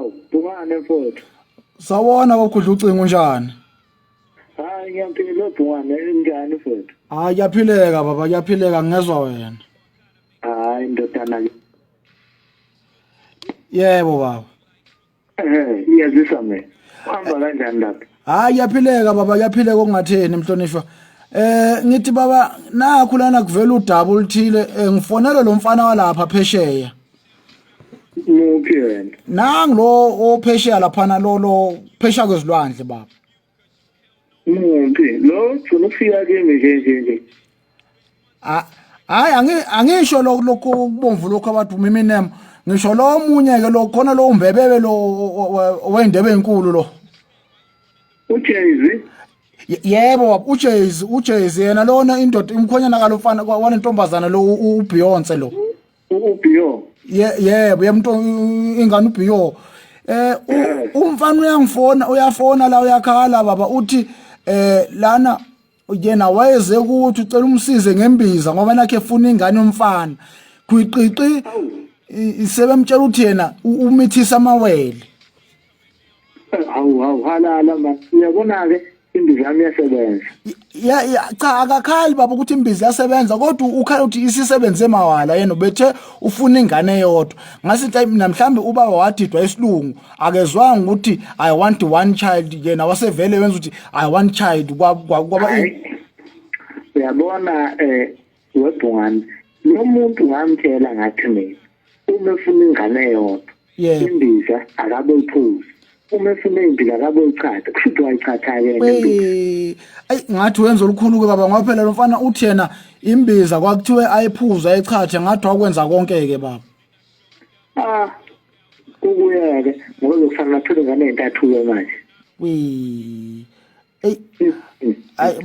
Awu, Bhungane mfowethu. Sawona bakhudla ucingo, unjani? Hayi, ngiyaphila Bhungane, njani mfowethu? Hayi, kuyaphileka baba, kuyaphileka, ngezwa wena. Hayi ndodana. Yebo baba. Iyazisa mina. Uhamba kanjani lapha? Hayi, kuyaphileka baba, kuyaphileka okungatheni mhlonishwa. Ngithi baba, nakhu lana kuvela udaba oluthile, ngifonela lo mfana walapha phesheya. Muphi wena? Nangu lo ophesheya laphana, lo phesheya kwezilwandle baba. Muphi? Lo gcina ukufika kimi nje nje nje. Ah, hayi, angisho lokho lokubomvu lokho abathi uMeminem, ngisho lo omunye ke lo khona, lo umbebebe lo wendebe enkulu lo. UJay-Z? Yebo baba, uJay-Z, uJay-Z yena lona, indoda umkhonyana kalofana walentombazana lo uBeyonce lo. UBio. Yebo, yemntu ingane uBio. Umfana uyangifona, uyafona la, uyakhala baba, uthi lana yena wayeze ukuthi ucela umsize ngembiza ngoba nakhe efuna ingane yomfana, gwiqiqi sebemtshela ukuthi yena umithisa amawele. Hawu hawu, halala ma. Uyabona ke, imbiza yami iyasebenza. Ya, cha, akakhali baba ukuthi imbiza iyasebenza, kodwa ukhala ukuthi isisebenze mawala, yena ubethe ufuna ingane eyodwa. Ngasithi hayi mina, mhlambe ubaba wadidwa isilungu, akezwanga ukuthi "I want one child", yena wasevele wenza ukuthi "I want child", kwaba Hayi. Uyabona webhungane, lo muntu ngamtshela ngathi mina uma efuna ingane eyodwa, imbiza akabe uyiphuza, uma efuna imbiza akabe uyichatha, kusho ukuthi wayichatha-ke yena imbiza. Wey, ayi, ngathi wenza olukhulu ke baba, ngoba phela lo mfana uthi yena imbiza kwakuthiwe ayiphuze, ayichathe, ngathi wakwenza konke ke baba. Ah, kubuye-ke ngoba kuzokufanele athole ingane ey'ntathu-ke manje. Wey. Ey, ayi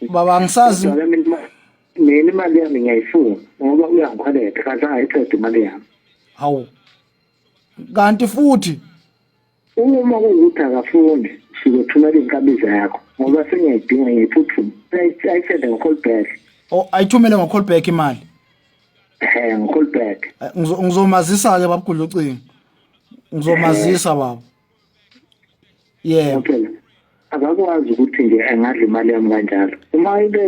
baba, angisazi. Kodwa-ke mina imali yami ngiyayifuna ngoba uyangikhweleta, kanti angayiqeda imali yami. Hawu. Kanti futhi Uma kuwukuthi akafundi, sizothumela iy'nkabi zakho ngoba sengiyayidinga, ngiyiphuthuma. Ayisende ngo-call back. Oh, ayithumele ngo call back imali. Ehe, ngo-call back. Ngizomazisa ke babugudla ucingo. Ngizomazisa baba. Yebo. Phela akakwazi ukuthi nje angadla imali yami kanjalo. Uma ibe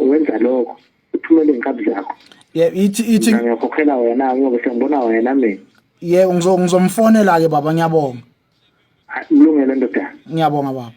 wenza lokho, uthumele iy'nkabi zakho. Yeah, ithi Mina ngiyakhokhela wena ngoba sengibona wena mina. Yebo, ngizomfonela ke baba, ngiyabonga. Hayi, kulungele ndodana. Ngiyabonga baba.